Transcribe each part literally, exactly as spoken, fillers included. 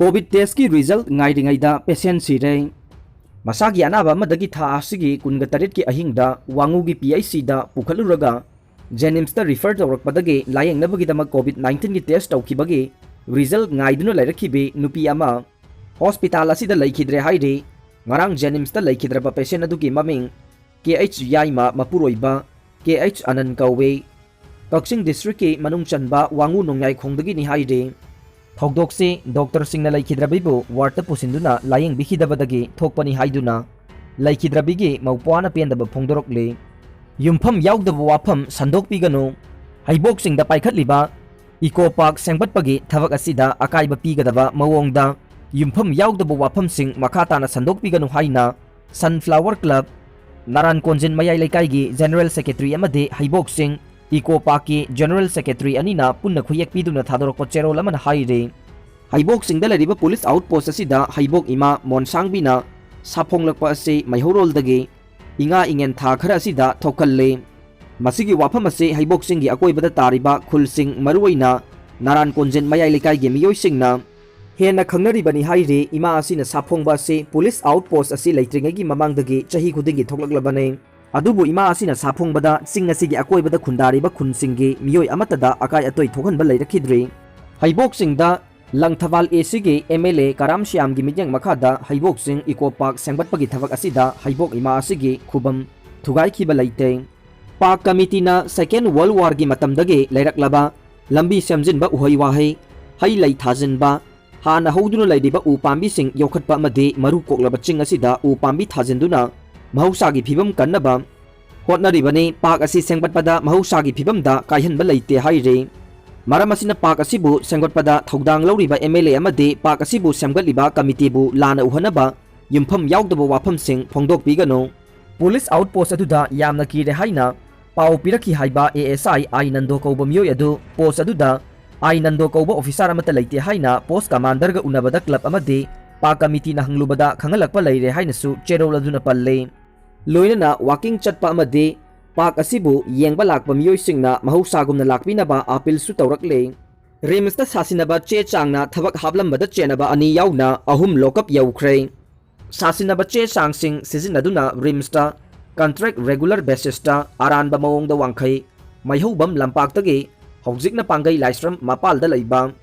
COVID ꯇꯦꯁꯀꯤ result ꯉꯥꯏꯔꯤꯉꯩꯗ patient ꯁꯤꯔꯦ꯫ ꯃꯁꯥꯒꯤ ꯑꯅꯥꯕ ꯑꯃꯗꯒꯤ ꯊꯥ ꯑꯁꯤꯒꯤ ꯀꯨꯟꯒ ꯇꯔꯦꯠꯀꯤ ꯑꯍꯤꯡꯗ ꯋꯥꯉꯨꯒꯤ ꯄꯤ ꯑꯩꯆ ꯁꯤꯗ ꯄꯨꯈꯠꯂꯨꯔꯒ ꯖꯦꯅꯤꯝꯁꯇ ꯔꯤꯐꯔ ꯇꯧꯔꯛꯄꯗꯒꯤ ꯂꯥꯌꯦꯡꯅꯕꯒꯤꯗꯃꯛ ꯀꯣꯚꯤꯗ ꯅꯥꯏꯟꯇꯤꯟꯒꯤ ꯇꯦꯁ ꯇꯧꯈꯤꯕꯒꯤ ꯔꯤꯖꯜꯠ ꯉꯥꯏꯗꯨꯅ ꯂꯩꯔꯛꯈꯤꯕꯤ ꯅꯨꯄꯤ ꯑꯃ ꯍꯣꯁꯄꯤꯇꯥꯜ ꯑꯁꯤꯗ ꯂꯩꯈꯤꯗ꯭ꯔꯦ ꯍꯥꯏꯔꯤ꯫ ꯉꯔꯥꯡ ꯖꯦꯅꯤꯝꯁꯇ ꯂꯩꯈꯤꯗ꯭ꯔꯕ ꯄꯦꯁꯦꯟ ꯑꯗꯨꯒꯤ ꯃꯃꯤꯡ ꯀꯦ ꯑꯩꯆ ꯌꯥꯏꯃ ꯃꯄꯨꯔꯣꯏꯕ ꯀꯦ ꯑꯩꯆ ꯑꯅꯟ ꯀꯧꯏ꯫ ꯀꯛꯆꯤꯡ ꯗꯤꯁꯇ꯭ꯔꯤꯛꯀꯤ ꯃꯅꯨꯡ ꯆꯟꯕ ꯋꯥꯉꯨ ꯅꯣꯡꯌꯥꯏꯈꯣꯡꯗꯒꯤꯅꯤ ꯍꯥꯏꯔꯤ꯫ ꯊꯧꯗꯣꯛꯁꯤ ꯗꯣꯛꯇꯔꯁꯤꯡꯅ ꯂꯩꯈꯤꯗ꯭ꯔꯕꯤꯕꯨ ꯋꯥꯔꯗꯇ ꯄꯨꯁꯤꯟꯗꯨꯅ ꯂꯥꯌꯦꯡꯕꯤꯈꯤꯗꯕꯗꯒꯤ ꯊꯣꯛꯄꯅꯤ ꯍꯥꯏꯗꯨꯅ ꯂꯩꯈꯤꯗ꯭ꯔꯕꯤꯒꯤ ꯃꯧꯄ꯭ꯋꯥꯅ ꯄꯦꯟꯗꯕ ꯐꯣꯡꯗꯣꯔꯛꯂꯤ꯫ ꯌꯨꯝꯐꯝ ꯌꯥꯎꯗꯕ ꯋꯥꯐꯝ ꯁꯟꯗꯣꯛꯄꯤꯒꯅꯨ꯫ ꯍꯩꯕꯣꯛꯁꯤꯡꯗ ꯄꯥꯏꯈꯠꯂꯤꯕ ꯏꯀꯣ ꯄꯥꯔꯛ ꯁꯦꯝꯒꯠꯄꯒꯤ ꯊꯕꯛ ꯑꯁꯤꯗ ꯑꯀꯥꯏꯕ ꯄꯤꯒꯗꯕ ꯃꯑꯣꯡꯗ ꯌꯨꯝꯐꯝ ꯌꯥꯎꯗꯕ ꯋꯥꯐꯝꯁꯤꯡ ꯃꯈꯥ ꯇꯥꯅ ꯁꯟꯗꯣꯛꯄꯤꯒꯅꯨ ꯍꯥꯏꯅ ꯁꯟꯐ꯭ꯂꯥꯋꯔ ꯀ꯭ꯂꯕ, ꯅꯥꯔꯥꯟ ꯀꯣꯟꯖꯤꯟ ꯃꯌꯥꯏ ꯂꯩꯀꯥꯏꯒꯤ ꯖꯦꯅꯔꯦꯜ ꯁꯦꯀ꯭ꯔꯦꯇꯔꯤ ꯑꯃꯗꯤ ꯍꯩꯕꯣꯛꯁꯤꯡ ꯏꯀꯣ ꯄꯥꯔꯛꯀꯤ ꯖꯦꯅꯔꯦꯜ ꯁꯦꯀ꯭ꯔꯦꯇꯔꯤ ꯑꯅꯤꯅ ꯄꯨꯟꯅ ꯈꯨꯌꯦꯛ ꯄꯤꯗꯨꯅ ꯊꯥꯗꯣꯔꯛꯄ ꯆꯦꯔꯣꯜ ꯑꯃꯅ ꯍꯥꯏꯔꯤ꯫ ꯍꯩꯕꯣꯛꯁꯤꯡꯗ ꯂꯩꯔꯤꯕ ꯄꯨꯂꯤꯁ ꯑꯥꯎꯠ ꯄꯣꯁ ꯑꯁꯤꯗ ꯍꯩꯕꯣꯛ ꯏꯃꯥ ꯃꯣꯟꯁꯥꯡꯕꯤꯅ ꯁꯥꯐꯣꯡꯂꯛꯄ ꯑꯁꯤ ꯃꯩꯍꯧꯔꯣꯜꯗꯒꯤ ꯏꯉꯥ ꯏꯉꯦꯟ ꯊꯥ ꯈꯔ ꯑꯁꯤꯗ ꯊꯣꯛꯍꯜꯂꯤ꯫ ꯃꯁꯤꯒꯤ ꯋꯥꯐꯝ ꯑꯁꯤ ꯍꯩꯕꯣꯛꯁꯤꯡꯒꯤ ꯑꯀꯣꯏꯕꯗ ꯇꯥꯔꯤꯕ ꯈꯨꯜꯁꯤꯡ, ꯃꯔꯨꯑꯣꯏꯅ ꯅꯥꯔꯥꯟ ꯀꯣꯟꯖꯤꯟ ꯃꯌꯥꯏ ꯂꯩꯀꯥꯏꯒꯤ ꯃꯤꯑꯣꯏꯁꯤꯡꯅ ꯍꯦꯟꯅ ꯈꯪꯅꯔꯤꯕꯅꯤ ꯍꯥꯏꯔꯤ꯫ ꯏꯃꯥ ꯑꯁꯤꯅ ꯁꯥꯐꯣꯡꯕ ꯑꯁꯤ ꯄꯨꯂꯤꯁ ꯑꯥꯎꯠ ꯄꯣꯁ ꯑꯁꯤ ꯂꯩꯇ꯭ꯔꯤꯉꯩꯒꯤ ꯃꯃꯥꯡꯗꯒꯤ ꯆꯍꯤ ꯈꯨꯗꯤꯡꯒꯤ ꯊꯣꯛꯂꯛꯂꯕꯅꯤ꯫ ꯑꯗꯨꯕꯨ ꯏꯃꯥ ꯑꯁꯤꯅ ꯁꯥꯐꯣꯡꯕꯗ ꯆꯤꯡ ꯑꯁꯤꯒꯤ ꯑꯀꯣꯏꯕꯗ ꯈꯨꯟꯗꯥꯔꯤꯕ ꯈꯨꯟꯁꯤꯡꯒꯤ ꯃꯤꯑꯣꯏ ꯑꯃꯠꯇꯗ ꯑꯀꯥꯏ ꯑꯇꯣꯏ ꯊꯣꯛꯍꯟꯕ ꯂꯩꯔꯛꯈꯤꯗ꯭ꯔꯤ꯫ ꯍꯩꯕꯣꯛꯁꯤꯡꯗ ꯂꯪꯊꯕꯥꯜ ꯑꯦ ꯁꯤꯒꯤ ꯑꯦꯝ ꯑꯦꯜ ꯑꯦ ꯀꯔꯥꯝ ꯁ꯭ꯌꯥꯝꯒꯤ ꯃꯤꯠꯌꯦꯡ ꯃꯈꯥꯗ ꯍꯩꯕꯣꯛꯁꯤꯡ ꯏꯀꯣ ꯄꯥꯔꯛ ꯁꯦꯝꯒꯠꯄꯒꯤ ꯊꯕꯛ ꯑꯁꯤꯗ ꯍꯩꯕꯣꯛ ꯏꯃꯥ ꯑꯁꯤꯒꯤ ꯈꯨꯕꯝ ꯊꯨꯒꯥꯏꯈꯤꯕ ꯂꯩꯇꯦ꯫ ꯄꯥꯔꯛ ꯀꯃꯤꯇꯤꯅ ꯁꯦꯀꯦꯟ ꯋꯥꯔꯜ ꯋꯥꯔꯒꯤ ꯃꯇꯝꯗꯒꯤ ꯂꯩꯔꯛꯂꯕ ꯂꯝꯕꯤ ꯁꯦꯝꯖꯤꯟꯕ, ꯎꯍꯩ ꯋꯥꯍꯩ, ꯍꯩ ꯂꯩ ꯊꯥꯖꯤꯟꯕ, ꯍꯥꯟꯅ ꯍꯧꯗꯨꯅ ꯂꯩꯔꯤꯕ ꯎ ꯄꯥꯝꯕꯤꯁꯤꯡ ꯌꯣꯛꯈꯠꯄ ꯑꯃꯗꯤ ꯃꯔꯨ ꯀꯣꯛꯂꯕ ꯆꯤꯡ ꯑꯁꯤꯗ ꯎ ꯄꯥꯝꯕꯤ ꯊꯥꯖꯤꯟꯗꯨꯅ ꯃꯍꯧꯁꯥꯒꯤ ꯐꯤꯕꯝ ꯀꯟꯅꯕ ꯍꯣꯠꯅꯔꯤꯕꯅꯤ꯫ ꯄꯥꯔꯛ ꯑꯁꯤ ꯁꯦꯝꯒꯠꯄꯗ ꯃꯍꯧꯁꯥꯒꯤ ꯐꯤꯕꯝꯗ ꯀꯥꯏꯍꯟꯕ ꯂꯩꯇꯦ ꯍꯥꯏꯔꯤ꯫ ꯃꯔꯝ ꯑꯁꯤꯅ ꯄꯥꯔꯛ ꯑꯁꯤꯕꯨ ꯁꯦꯝꯒꯠꯄꯗ ꯊꯧꯗꯥꯡ ꯂꯧꯔꯤꯕ ꯑꯦꯝ ꯑꯦꯜ ꯑꯦ ꯑꯃꯗꯤ ꯄꯥꯔꯛ ꯑꯁꯤꯕꯨ ꯁꯦꯝꯒꯠꯂꯤꯕ ꯀꯃꯤꯇꯤꯕꯨ ꯂꯥꯟꯅ ꯎꯍꯟꯅꯕ ꯌꯨꯝꯐꯝ ꯌꯥꯎꯗꯕ ꯋꯥꯐꯝꯁꯤꯡ ꯐꯣꯡꯗꯣꯛꯄꯤꯒꯅꯨ꯫ ꯄꯨꯂꯤꯁ ꯑꯥꯎꯠ ꯄꯣꯁ ꯑꯗꯨꯗ ꯌꯥꯝꯅ ꯀꯤꯔꯦ ꯍꯥꯏꯅ ꯄꯥꯎ ꯄꯤꯔꯛꯈꯤ ꯍꯥꯏꯕ ꯑꯦ ꯑꯦꯁ ꯑꯥꯏ ꯑꯥꯏ ꯅꯟꯗꯣ ꯀꯧꯕ ꯃꯤꯑꯣꯏ ꯑꯗꯨ ꯄꯣꯁ ꯑꯗꯨꯗ ꯑꯥꯏ ꯅꯟꯗꯣ ꯀꯧꯕ ꯑꯣꯐꯤꯁꯥꯔ ꯑꯃꯠꯇ ꯂꯩꯇꯦ ꯍꯥꯏꯅ ꯄꯣꯁ ꯀꯃꯥꯟꯗꯔꯒ ꯎꯅꯕꯗ ꯀ꯭ꯂꯕ ꯑꯃꯗꯤ ꯄꯥꯔꯛ ꯀꯃꯤꯇꯤꯅ ꯍꯪꯂꯨꯕꯗ ꯈꯪꯍꯜꯂꯛꯄ ꯂꯩꯔꯦ ꯍꯥꯏꯅꯁꯨ ꯆꯦꯔꯣꯜ ꯑꯗꯨꯅ ꯄꯜꯂꯤ꯫ ꯂꯣꯏꯅꯅ ꯋꯥꯀꯤꯡ ꯆꯠꯄ ꯑꯃꯗꯤ ꯄꯥꯔꯛ ꯑꯁꯤꯕꯨ ꯌꯦꯡꯕ ꯂꯥꯛꯄ ꯃꯤꯑꯣꯏꯁꯤꯡꯅ ꯃꯍꯧꯁꯥꯒꯨꯝꯅ ꯂꯥꯛꯄꯤꯅꯕ ꯑꯥꯄꯤꯜꯁꯨ ꯇꯧꯔꯛꯂꯤ꯫ ꯔꯤꯝꯁꯇ ꯁꯥꯁꯤꯟꯅꯕ ꯆꯦ ꯆꯥꯡꯅ ꯊꯕꯛ ꯍꯥꯞꯂꯝꯕꯗ ꯆꯦꯟꯅꯕ ꯑꯅꯤ ꯌꯥꯎꯅ ꯑꯍꯨꯝ ꯂꯣꯀꯞ ꯌꯧꯈ꯭ꯔꯦ꯫ ꯁꯥꯁꯤꯟꯅꯕ ꯆꯦ ꯆꯥꯡꯁꯤꯡ ꯁꯤꯖꯤꯟꯅꯗꯨꯅ ꯔꯤꯝꯁꯇ contract regular basisꯇ ꯑꯔꯥꯟꯕ ꯃꯑꯣꯡꯗ ꯋꯥꯡꯈꯩ ꯃꯩꯍꯧꯕꯝ ꯂꯝꯄꯥꯛꯇꯒꯤ ꯍꯧꯖꯤꯛꯅ ꯄꯥꯡꯒꯩ ꯂꯥꯏꯁ꯭ꯔꯝ ꯃꯄꯥꯜꯗ ꯂꯩꯕ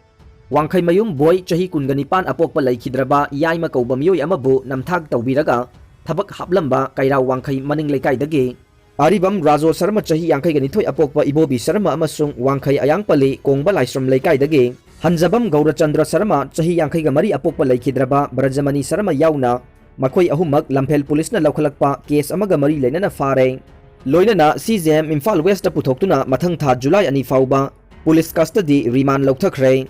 ꯋꯥꯡꯈꯩꯃꯌꯨꯝ ꯕꯣꯏ ꯆꯍꯤ ꯀꯨꯟꯒ ꯅꯤꯄꯥꯟ ꯑꯄꯣꯛꯄ ꯂꯩꯈꯤꯗ꯭ꯔꯕ ꯌꯥꯏꯃ ꯀꯧꯕ ꯃꯤꯑꯣꯏ ꯑꯃꯕꯨ ꯅꯝꯊꯥꯛ ꯇꯧꯕꯤꯔꯒ ꯊꯕꯛ ꯍꯥꯞꯂꯝꯕ ꯀꯩꯔꯥꯎ ꯋꯥꯡꯈꯩ ꯃꯅꯤꯡ ꯂꯩꯀꯥꯏꯗꯒꯤ ꯑꯔꯤꯕꯝ ꯔꯥꯖꯣ ꯁꯔꯃ ꯆꯍꯤ ꯌꯥꯡꯈꯩꯒ ꯅꯤꯊꯣꯏ ꯑꯄꯣꯛꯄ ꯏꯕꯣꯕꯤ ꯁꯔꯃ ꯑꯃꯁꯨꯡ ꯋꯥꯡꯈꯩ ꯑꯌꯥꯡꯄꯜꯂꯤ ꯀꯣꯡꯕ ꯂꯥꯏꯁ꯭ꯔꯝ ꯂꯩꯀꯥꯏꯗꯒꯤ ꯍꯟꯖꯕꯝ ꯒꯧꯔꯆꯟꯗ꯭ꯔ ꯁꯔꯃ ꯆꯍꯤ ꯌꯥꯡꯈꯩꯒ ꯃꯔꯤ ꯑꯄꯣꯛꯄ ꯂꯩꯈꯤꯗ꯭ꯔꯕ ꯕ꯭ꯔꯖꯃꯅꯤ ꯁꯔꯃ ꯌꯥꯎꯅ ꯃꯈꯣꯏ ꯑꯍꯨꯝꯃꯛ ꯂꯝꯐꯦꯜ ꯄꯨꯂꯤꯁꯅ ꯂꯧꯈꯠꯂꯛꯄ ꯀꯦꯁ ꯑꯃꯒ ꯃꯔꯤ ꯂꯩꯅꯅ ꯐꯥꯔꯦ꯫ ꯂꯣꯏꯅꯅ ꯁꯤ ꯖꯦ ꯑꯦꯝ ꯏꯝꯐꯥꯜ ꯋꯦꯁꯇ ꯄꯨꯊꯣꯛꯇꯨꯅ ꯃꯊꯪ ꯊꯥ ꯖꯨꯂꯥꯏ ꯑꯅꯤ ꯐꯥꯎꯕ ꯄꯨꯂꯤꯁ ꯀꯁꯇꯗꯤ ꯔꯤꯃꯥꯟ ꯂꯧꯊꯈ꯭ꯔꯦ꯫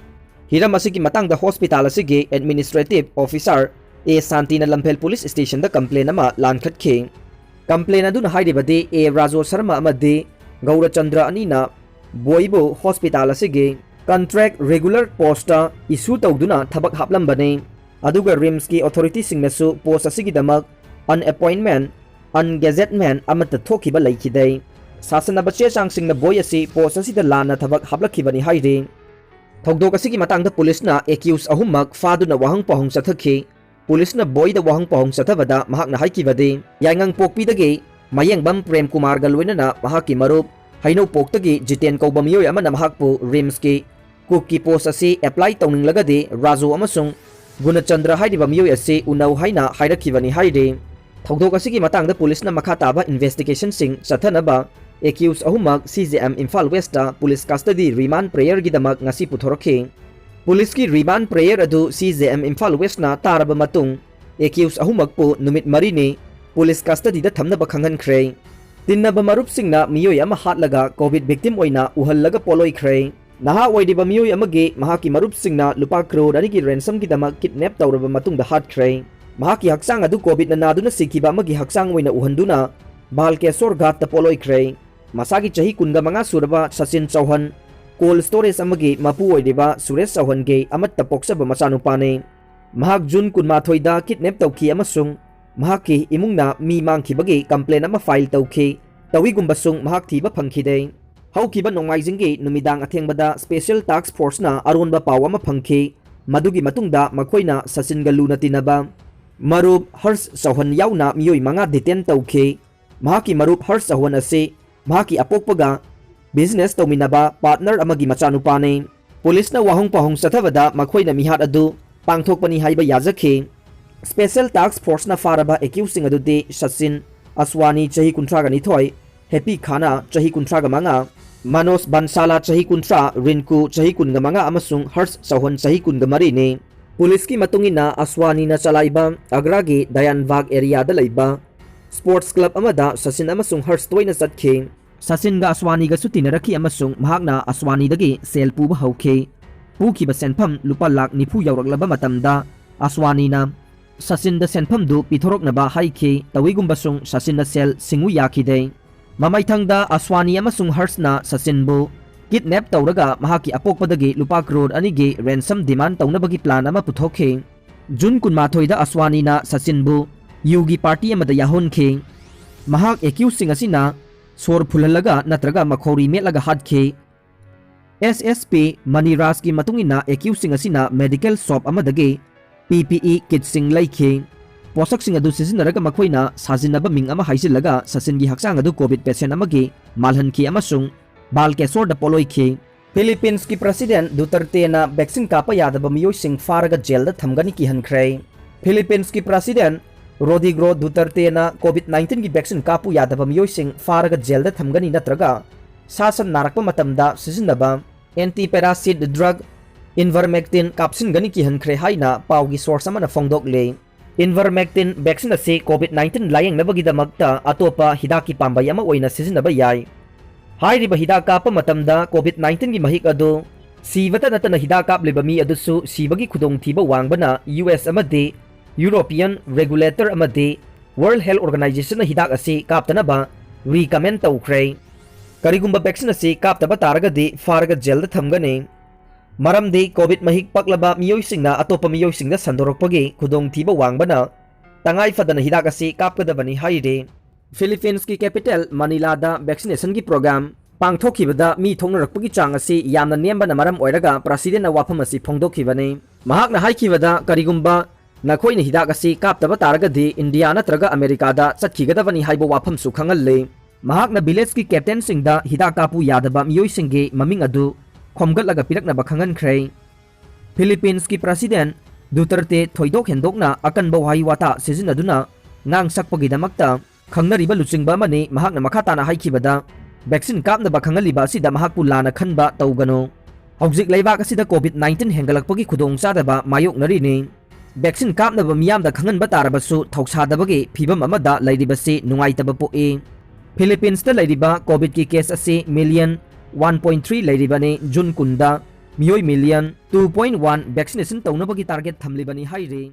ꯍꯤꯔꯝ ꯑꯁꯤꯒꯤ ꯃꯇꯥꯡꯗ ꯍꯣꯁꯄꯤꯇꯥꯜ ꯑꯁꯤꯒꯤ ꯑꯦꯗꯃꯤꯅꯤꯁꯇ꯭ꯔꯦꯇꯤꯚ ꯑꯣꯐꯤꯁꯥꯔ ꯑꯦ ꯁꯥꯟꯇꯤꯅ ꯂꯝꯐꯦꯜ ꯄꯨꯂꯤꯁ ꯁ꯭ꯇꯦꯁꯟꯗ ꯀꯝꯄ꯭ꯂꯦꯟ ꯑꯃ ꯂꯥꯟꯈꯠꯈꯤ꯫ ꯀꯝꯄ꯭ꯂꯦꯟ ꯑꯗꯨꯅ ꯍꯥꯏꯔꯤꯕꯗꯤ ꯑꯦ ꯔꯥꯖꯣ ꯁꯔꯃ ꯑꯃꯗꯤ ꯒꯧꯔꯆꯟꯗ꯭ꯔ ꯑꯅꯤꯅ ꯕꯣꯏꯕꯨ ꯍꯣꯁꯄꯤꯇꯥꯜ ꯑꯁꯤꯒꯤ contract regular postꯇ ꯏꯁꯨ ꯇꯧꯗꯨꯅ ꯊꯕꯛ ꯍꯥꯞꯂꯝꯕꯅꯤ꯫ ꯑꯗꯨꯒ ꯔꯤꯝꯁꯀꯤ ꯑꯣꯊꯣꯔꯤꯇꯤꯁꯤꯡꯅꯁꯨ ꯄꯣꯁ ꯑꯁꯤꯒꯤꯗꯃꯛ unappointment, ungazettement ꯑꯃꯠꯇ ꯊꯣꯛꯈꯤꯕ ꯂꯩꯈꯤꯗꯦ꯫ ꯁꯥꯁꯟꯅꯕ ꯆꯦ ꯆꯥꯡꯁꯤꯡꯅ ꯕꯣꯏ ꯑꯁꯤ ꯄꯣꯁ ꯑꯁꯤꯗ ꯂꯥꯟꯅ ꯊꯕꯛ ꯍꯥꯞꯂꯛꯈꯤꯕꯅꯤ ꯍꯥꯏꯔꯤ꯫ ꯊꯧꯗꯣꯛ ꯑꯁꯤꯒꯤ ꯃꯇꯥꯡꯗ ꯄꯨꯂꯤꯁꯅ ꯑꯦꯀ꯭ꯌꯨꯁ ꯑꯍꯨꯝꯃꯛ ꯐꯥꯗꯨꯅ ꯋꯥꯍꯪ ꯄꯥꯎꯍꯪ ꯆꯠꯊꯈꯤ꯫ ꯄꯨꯂꯤꯁꯅ ꯕꯣꯏꯗ ꯋꯥꯍꯪ ꯄꯥꯎꯍꯪ ꯆꯠꯊꯕꯗ ꯃꯍꯥꯛꯅ ꯍꯥꯏꯈꯤꯕꯗꯤ, ꯌꯥꯏꯉꯪꯄꯣꯛꯄꯤꯗꯒꯤ ꯃꯌꯦꯡꯕꯝ ꯄ꯭ꯔꯦꯝ ꯀꯨꯃꯥꯔꯒ ꯂꯣꯏꯅꯅ ꯃꯍꯥꯛꯀꯤ ꯃꯔꯨꯞ ꯍꯩꯅꯧꯄꯣꯛꯇꯒꯤ ꯖꯤꯇꯦꯟ ꯀꯧꯕ ꯃꯤꯑꯣꯏ ꯑꯃꯅ ꯃꯍꯥꯛꯄꯨ ꯔꯤꯝꯁꯀꯤ ꯀꯨꯛꯀꯤ ꯄꯣꯁ ꯑꯁꯤ ꯑꯦꯄ꯭ꯂꯥꯏ ꯇꯧꯅꯤꯡꯂꯒꯗꯤ ꯔꯥꯖꯨ ꯑꯃꯁꯨꯡ ꯒꯨꯅꯆꯟꯗ꯭ꯔ ꯍꯥꯏꯔꯤꯕ ꯃꯤꯑꯣꯏ ꯑꯁꯤ ꯎꯅꯧ ꯍꯥꯏꯅ ꯍꯥꯏꯔꯛꯈꯤꯕꯅꯤ ꯍꯥꯏꯔꯤ꯫ ꯊꯧꯗꯣꯛ ꯑꯁꯤꯒꯤ ꯃꯇꯥꯡꯗ ꯄꯨꯂꯤꯁꯅ ꯃꯈꯥ ꯇꯥꯕ ꯏꯟꯚꯦꯁꯇꯤꯒꯦꯁꯟꯁꯤꯡ ꯆꯠꯊꯅꯕ ꯑꯦꯀ꯭ꯌꯨꯁ ꯑꯍꯨꯝꯃꯛ C J M Imphal west police custody remand ꯄ꯭ꯔꯦꯌꯔꯒꯤꯗꯃꯛ ꯉꯁꯤ ꯄꯨꯊꯣꯔꯛꯈꯤ꯫ ꯄꯨꯂꯤꯁꯀꯤ ꯔꯤꯃꯥꯟ ꯄ꯭ꯔꯦꯌꯔ ꯑꯗꯨ ꯁꯤ ꯖꯦ ꯑꯦꯝ ꯏꯝꯐꯥꯜ ꯋꯦꯁꯅ ꯇꯥꯔꯕ ꯃꯇꯨꯡ, ꯑꯦꯀ꯭ꯌꯨꯁ ꯑꯍꯨꯝꯃꯛꯄꯨ ꯅꯨꯃꯤꯠ ꯃꯔꯤꯅꯤ ꯄꯨꯂꯤꯁ ꯀꯁꯇꯗꯤꯗ ꯊꯝꯅꯕ ꯈꯪꯍꯟꯈ꯭ꯔꯦ꯫ ꯇꯤꯟꯅꯕ ꯃꯔꯨꯞꯁꯤꯡꯅ ꯃꯤꯑꯣꯏ ꯑꯃ ꯍꯥꯠꯂꯒ ꯀꯣꯚꯤꯗ ꯚꯤꯛꯇꯤꯝ ꯑꯣꯏꯅ ꯎꯍꯜꯂꯒ ꯄꯣꯠꯂꯣꯏꯈ꯭ꯔꯦ꯫ ꯅꯍꯥ ꯑꯣꯏꯔꯤꯕ ꯃꯤꯑꯣꯏ ꯑꯃꯒꯤ ꯃꯍꯥꯛꯀꯤ ꯃꯔꯨꯞꯁꯤꯡꯅ ꯂꯨꯄꯥ ꯀ꯭ꯔꯣꯔ ꯑꯅꯤꯒꯤ ꯔꯦꯟꯁꯝꯒꯤꯗꯃꯛ ꯀꯤꯗꯅꯦꯞ ꯇꯧꯔꯕ ꯃꯇꯨꯡꯗ ꯍꯥꯠꯈ꯭ꯔꯦ꯫ ꯃꯍꯥꯛꯀꯤ ꯍꯛꯆꯥꯡ ꯑꯗꯨ ꯀꯣꯚꯤꯗꯅ ꯅꯥꯗꯨꯅ ꯁꯤꯈꯤꯕ ꯑꯃꯒꯤ ꯍꯛꯆꯥꯡ ꯑꯣꯏꯅ ꯎꯍꯟꯗꯨꯅ ꯚꯥꯜꯀꯦꯁꯣꯔ ꯘꯥꯠꯇ ꯄꯣꯠꯂꯣꯏꯈ꯭ꯔꯦ꯫ ꯃꯁꯥꯒꯤ ꯆꯍꯤ ꯀꯨꯟꯒ ꯃꯉꯥ ꯁꯨꯔꯕ ꯁꯆꯤꯟ ꯆꯧꯍꯟ, ꯀꯣꯜꯗ ꯁ꯭ꯇꯣꯔꯦꯖ ꯑꯃꯒꯤ ꯃꯄꯨ ꯑꯣꯏꯔꯤꯕ ꯁꯨꯔꯦꯁ ꯆꯧꯍꯟꯒꯤ ꯑꯃꯠꯇ ꯄꯣꯛꯆꯕ ꯃꯆꯥꯅꯨꯄꯥꯅꯤ꯫ ꯃꯍꯥꯛ ꯖꯨꯟ ꯀꯨꯟꯃꯥꯊꯣꯏꯗ ꯀꯤꯗꯅꯦꯞ ꯇꯧꯈꯤ ꯑꯃꯁꯨꯡ ꯃꯍꯥꯛꯀꯤ ꯏꯃꯨꯡꯅ ꯃꯤ ꯃꯥꯡꯈꯤꯕꯒꯤ ꯀꯝꯄ꯭ꯂꯦꯟ ꯑꯃ ꯐꯥꯏꯜ ꯇꯧꯈꯤ꯫ ꯇꯧꯏꯒꯨꯝꯕꯁꯨꯡ ꯃꯍꯥꯛ ꯊꯤꯕ ꯐꯪꯈꯤꯗꯦ꯫ ꯍꯧꯈꯤꯕ ꯅꯣꯡꯃꯥꯏꯖꯤꯡꯒꯤ ꯅꯨꯃꯤꯗꯥꯡ ꯑꯊꯦꯡꯕꯗ Special Task Forceꯅ ꯑꯔꯣꯟꯕ ꯄꯥꯎ ꯑꯃ ꯐꯪꯈꯤ꯫ ꯃꯗꯨꯒꯤ ꯃꯇꯨꯡꯗ ꯃꯈꯣꯏꯅ ꯁꯆꯤꯟꯒ ꯂꯨꯅ ꯇꯤꯟꯅꯕ ꯃꯔꯨꯞ ꯍꯔꯁ ꯆꯧꯍꯟ ꯌꯥꯎꯅ ꯃꯤꯑꯣꯏ ꯃꯉꯥ detain ꯇꯧꯈꯤ꯫ ꯃꯍꯥꯛꯀꯤ ꯃꯔꯨꯞ ꯍꯔꯁ ꯆꯧꯍꯟ ꯑꯁꯤ ꯃꯍꯥꯛꯀꯤ ꯑꯄꯣꯛꯄꯒ business ꯇꯧꯃꯤꯟꯅꯕ partner ꯑꯃꯒꯤ ꯃꯆꯥꯅꯨꯄꯥꯅꯤ꯫ ꯄꯨꯂꯤꯁꯅ ꯋꯥꯍꯪ ꯄꯥꯎꯍꯪ ꯆꯠꯊꯕꯗ ꯃꯈꯣꯏꯅ ꯃꯤꯍꯥꯠ ꯑꯗꯨ ꯄꯥꯡꯊꯣꯛꯄꯅꯤ ꯍꯥꯏꯕ ꯌꯥꯖꯈꯤ꯫ Special Task Forceꯅ ꯐꯥꯔꯕ accusedꯁꯤꯡ ꯑꯗꯨꯗꯤ ꯁꯆꯤꯟ ꯑꯁꯋꯥꯅꯤ, ꯆꯍꯤ ꯀꯨꯟꯊ꯭ꯔꯥꯒ ꯅꯤꯊꯣꯏ, ꯍꯦꯄꯤ ꯈꯥꯅꯥ, ꯆꯍꯤ ꯀꯨꯟꯊ꯭ꯔꯥꯒ ꯃꯉꯥ, ꯃꯅꯣꯖ ꯕꯟꯁꯥꯂꯥ, ꯆꯍꯤ ꯀꯨꯟꯊ꯭ꯔꯥ, ꯔꯤꯟꯀꯨ, ꯆꯍꯤ ꯀꯨꯟꯒ ꯃꯉꯥ, ꯑꯃꯁꯨꯡ ꯍꯔꯁ ꯆꯧꯍꯟ, ꯆꯍꯤ ꯀꯨꯟꯒ ꯃꯔꯤꯅꯤ꯫ ꯄꯨꯂꯤꯁꯀꯤ ꯃꯇꯨꯡ ꯏꯟꯅ, ꯑꯁꯋꯥꯅꯤꯅ ꯆꯂꯥꯏꯕ ꯑꯒ꯭ꯔꯥꯒꯤ ꯗꯌꯥꯟꯕꯥꯒ areaꯗ ꯂꯩꯕ sports club ꯑꯃꯗ ꯁꯆꯤꯟ ꯑꯃꯁꯨꯡ ꯍꯔꯁ ꯇꯣꯏꯅ ꯆꯠꯈꯤ꯫ ꯁꯆꯤꯟꯒ ꯑꯁꯋꯥꯅꯤꯒꯁꯨ ꯇꯤꯟꯅꯔꯛꯈꯤ ꯑꯃꯁꯨꯡ ꯃꯍꯥꯛꯅ ꯑꯁꯋꯥꯅꯤꯗꯒꯤ ꯁꯦꯜ ꯄꯨꯕ ꯍꯧꯈꯤ꯫ ꯄꯨꯈꯤꯕ ꯁꯦꯟꯐꯝ ꯂꯨꯄꯥ ꯂꯥꯈ ꯅꯤꯐꯨ ꯌꯧꯔꯛꯂꯕ ꯃꯇꯝꯗ, ꯑꯁꯋꯥꯅꯤꯅ ꯁꯆꯤꯟꯗ ꯁꯦꯟꯐꯝꯗꯨ ꯄꯤꯊꯣꯔꯛꯅꯕ ꯍꯥꯏꯈꯤ꯫ ꯇꯧꯏꯒꯨꯝꯕꯁꯨꯡ ꯁꯆꯤꯟꯅ ꯁꯦꯜ ꯁꯤꯡꯉꯨ ꯌꯥꯈꯤꯗꯦ꯫ ꯃꯃꯩꯊꯪꯗ, ꯑꯁꯋꯥꯅꯤ ꯑꯃꯁꯨꯡ ꯍꯔꯁꯅ ꯁꯆꯤꯟꯕꯨ kidnap ꯇꯧꯔꯒ ꯃꯍꯥꯛꯀꯤ ꯑꯄꯣꯛꯄꯗꯒꯤ ꯂꯨꯄꯥ ꯀ꯭ꯔꯣꯔ ꯑꯅꯤꯒꯤ ransom demand ꯇꯧꯅꯕꯒꯤ plan ꯑꯃ ꯄꯨꯊꯣꯛꯈꯤ꯫ ꯖꯨꯟ ꯀꯨꯟꯃꯥꯊꯣꯏꯗ ꯑꯁꯋꯥꯅꯤꯅ ꯁꯆꯤꯟꯕꯨ ꯌꯨꯒꯤ party ꯑꯃꯗ ꯌꯥꯍꯣꯟꯈꯤ꯫ ꯃꯍꯥꯛ accusedꯁꯤꯡ ꯑꯁꯤꯅ ꯁꯣꯔ ꯐꯨꯜꯍꯜꯂꯒ ꯅꯠꯇ꯭ꯔꯒ ꯃꯈꯧꯔꯤ ꯃꯦꯠꯂꯒ ꯍꯥꯠꯈꯤ꯫ S S P ꯃꯅꯤꯔꯥꯖꯀꯤ ꯃꯇꯨꯡ ꯏꯟꯅ, accusedꯁꯤꯡ ꯑꯁꯤꯅ medical shop ꯑꯃꯗꯒꯤ P P E kitꯁꯤꯡ ꯂꯩꯈꯤ꯫ ꯄꯣꯠꯁꯛꯁꯤꯡ ꯑꯗꯨ ꯁꯤꯖꯤꯟꯅꯔꯒ ꯃꯈꯣꯏꯅ ꯁꯥꯖꯤꯟꯅꯕ ꯃꯤꯡ ꯑꯃ ꯍꯥꯏꯖꯤꯜꯂꯒ ꯁꯆꯤꯟꯒꯤ ꯍꯛꯆꯥꯡ ꯑꯗꯨ COVID patient ꯑꯃꯒꯤ ꯃꯥꯜꯍꯟꯈꯤ ꯑꯃꯁꯨꯡ ꯕꯥꯜꯀꯦꯁꯣꯔꯗ ꯄꯣꯠꯂꯣꯏꯈꯤ꯫ Philippinesꯀꯤ President Duterteꯅ vaccine ꯀꯥꯞꯄ ꯌꯥꯗꯕ ꯃꯤꯑꯣꯏꯁꯤꯡ ꯐꯥꯔꯒ jailꯗ ꯊꯝꯒꯅꯤ ꯀꯤꯍꯟꯈ꯭ꯔꯦ꯫ Philippinesꯀꯤ President Rodrigo Duterteꯅ COVID nineteenꯒꯤ vaccine ꯀꯥꯞꯄꯨ ꯌꯥꯗꯕ ꯃꯤꯑꯣꯏꯁꯤꯡ ꯐꯥꯔꯒ jailꯗ ꯊꯝꯒꯅꯤ ꯅꯠꯇ꯭ꯔꯒ ꯁꯥ ꯁꯟ ꯅꯥꯔꯛꯄ ꯃꯇꯝꯗ ꯁꯤꯖꯤꯟꯅꯕ anti-parasite drug ivermectin ꯀꯥꯞꯁꯤꯟꯒꯅꯤ ꯀꯤꯍꯟꯈ꯭ꯔꯦ ꯍꯥꯏꯅ ꯄꯥꯎꯒꯤ source ꯑꯃꯅ ꯐꯣꯡꯗꯣꯛꯂꯦ꯫ Ivermectin vaccine ꯑꯁꯤ COVID nineteen ꯂꯥꯌꯦꯡꯅꯕꯒꯤꯗꯃꯛꯇ ꯑꯇꯣꯞꯄ ꯍꯤꯗꯥꯛꯀꯤ ꯄꯥꯝꯕꯩ ꯑꯃ ꯑꯣꯏꯅ ꯁꯤꯖꯤꯟꯅꯕ ꯌꯥꯏ꯫ ꯍꯥꯏꯔꯤꯕ ꯍꯤꯗꯥꯛ ꯀꯥꯞꯄ ꯃꯇꯝꯗ COVID nineteenꯒꯤ ꯃꯍꯤꯛ ꯑꯗꯨ ꯁꯤꯕꯇ ꯅꯠꯇꯅ ꯍꯤꯗꯥꯛ ꯀꯥꯞꯂꯤꯕ ꯃꯤ ꯑꯗꯨꯁꯨ ꯁꯤꯕꯒꯤ ꯈꯨꯗꯣꯡꯊꯤꯕ ꯋꯥꯡꯕꯅ U S ꯑꯃꯗꯤ European regulator ꯑꯃꯗꯤ World Health Organizationꯅ ꯍꯤꯗꯥꯛ ꯑꯁꯤ ꯀꯥꯞꯇꯅꯕ recommend ꯇꯧꯈ꯭ꯔꯦ꯫ ꯀꯔꯤꯒꯨꯝꯕ vaccine ꯑꯁꯤ ꯀꯥꯞꯇꯕ ꯇꯥꯔꯒꯗꯤ ꯐꯥꯔꯒ jailꯗ ꯊꯝꯒꯅꯤ꯫ ꯃꯔꯝꯗꯤ COVID ꯃꯍꯤꯛ ꯄꯛꯂꯕ ꯃꯤꯑꯣꯏꯁꯤꯡꯅ ꯑꯇꯣꯞꯄ ꯃꯤꯑꯣꯏꯁꯤꯡꯗ ꯁꯟꯗꯣꯔꯛꯄꯒꯤ ꯈꯨꯗꯣꯡꯊꯤꯕ ꯋꯥꯡꯕꯅ ꯇꯉꯥꯏ ꯐꯗꯅ ꯍꯤꯗꯥꯛ ꯑꯁꯤ ꯀꯥꯞꯀꯗꯕꯅꯤ ꯍꯥꯏꯔꯤ꯫ Philippinesꯀꯤ capital Manilaꯗ vaccinationꯒꯤ program ꯄꯥꯡꯊꯣꯛꯈꯤꯕꯗ ꯃꯤ ꯊꯣꯛꯅꯔꯛꯄꯒꯤ ꯆꯥꯡ ꯑꯁꯤ ꯌꯥꯝꯅ ꯅꯦꯝꯕꯅ ꯃꯔꯝ ꯑꯣꯏꯔꯒ ꯄ꯭ꯔꯁꯤꯗꯦꯟꯅ ꯋꯥꯐꯝ ꯑꯁꯤ ꯐꯣꯡꯗꯣꯛꯈꯤꯕꯅꯤ꯫ ꯃꯍꯥꯛꯅ ꯍꯥꯏꯈꯤꯕꯗ, ꯀꯔꯤꯒꯨꯝꯕ ꯅꯈꯣꯏꯅ ꯍꯤꯗꯥꯛ ꯑꯁꯤ ꯀꯥꯞꯇꯕ ꯇꯥꯔꯒꯗꯤ ꯏꯟꯗꯤꯌꯥ ꯅꯠꯇ꯭ꯔꯒ ꯑꯃꯦꯔꯤꯀꯥꯗ ꯆꯠꯈꯤꯒꯗꯕꯅꯤ ꯍꯥꯏꯕ ꯋꯥꯐꯝꯁꯨ ꯈꯪꯍꯜꯂꯤ꯫ ꯃꯍꯥꯛꯅ ꯚꯤꯂꯦꯖꯀꯤ ꯀꯦꯞꯇꯦꯟꯁꯤꯡꯗ ꯍꯤꯗꯥꯛ ꯀꯥꯞꯄꯨ ꯌꯥꯗꯕ ꯃꯤꯑꯣꯏꯁꯤꯡꯒꯤ ꯃꯃꯤꯡ ꯑꯗꯨ ꯈꯣꯝꯒꯠꯂꯒ ꯄꯤꯔꯛꯅꯕ ꯈꯪꯍꯟꯈ꯭ꯔꯦ꯫ ꯐꯤꯂꯤꯄꯤꯟꯁꯀꯤ ꯄ꯭ꯔꯁꯤꯗꯦꯟ ꯗꯨꯇꯔꯇꯦ ꯊꯣꯏꯗꯣꯛ ꯍꯦꯟꯗꯣꯛꯅ ꯑꯀꯟꯕ ꯋꯥꯍꯩ ꯋꯥꯇꯥ ꯁꯤꯖꯤꯟꯅꯗꯨꯅ ꯉꯥꯡ ꯁꯛꯄꯒꯤꯗꯃꯛꯇ ꯈꯪꯅꯔꯤꯕ ꯂꯨꯆꯤꯡꯕ ꯑꯃꯅꯤ꯫ ꯃꯍꯥꯛꯅ ꯃꯈꯥ ꯇꯥꯅ ꯍꯥꯏꯈꯤꯕꯗ, ꯚꯦꯛꯁꯤꯟ ꯀꯥꯞꯅꯕ ꯈꯪꯍꯜꯂꯤꯕ ꯑꯁꯤꯗ ꯃꯍꯥꯛꯄꯨ ꯂꯥꯟꯅ ꯈꯟꯕ ꯇꯧꯒꯅꯨ꯫ ꯍꯧꯖꯤꯛ ꯂꯩꯕꯥꯛ ꯑꯁꯤꯗ ꯀꯣꯚꯤꯗ ꯅꯥꯏꯟꯇꯤꯟ ꯍꯦꯟꯒꯠꯂꯛꯄꯒꯤ ꯈꯨꯗꯣꯡꯆꯥꯗꯕ ꯃꯥꯌꯣꯛꯅꯔꯤꯅꯤ꯫ ꯚꯦꯛꯁꯤꯟ ꯀꯥꯞꯅꯕ ꯃꯤꯌꯥꯝꯗ ꯈꯪꯍꯟꯕ ꯇꯥꯔꯕꯁꯨ ꯊꯧꯁꯥꯗꯕꯒꯤ ꯐꯤꯚꯝ ꯑꯃꯗ ꯂꯩꯔꯤꯕꯁꯤ ꯅꯨꯡꯉꯥꯏꯇꯕ ꯄꯣꯛꯏ꯫ ꯐꯤꯂꯤꯄꯤꯟꯁꯇ ꯂꯩꯔꯤꯕ ꯀꯣꯚꯤꯗꯀꯤ ꯀꯦꯁ ꯑꯁꯤ ꯃꯤꯂꯤꯌꯟ ꯋꯥꯟ ꯄꯣꯏꯟ ꯊ꯭ꯔꯤ ꯂꯩꯔꯤꯕꯅꯤ꯫ ꯖꯨꯟ ꯀꯨꯟꯗ ꯃꯤꯑꯣꯏ million two point one vaccination ꯇꯧꯅꯕꯒꯤ ꯇꯥꯔꯒꯦꯠ ꯊꯝꯂꯤꯕꯅꯤ ꯍꯥꯏꯔꯤ꯫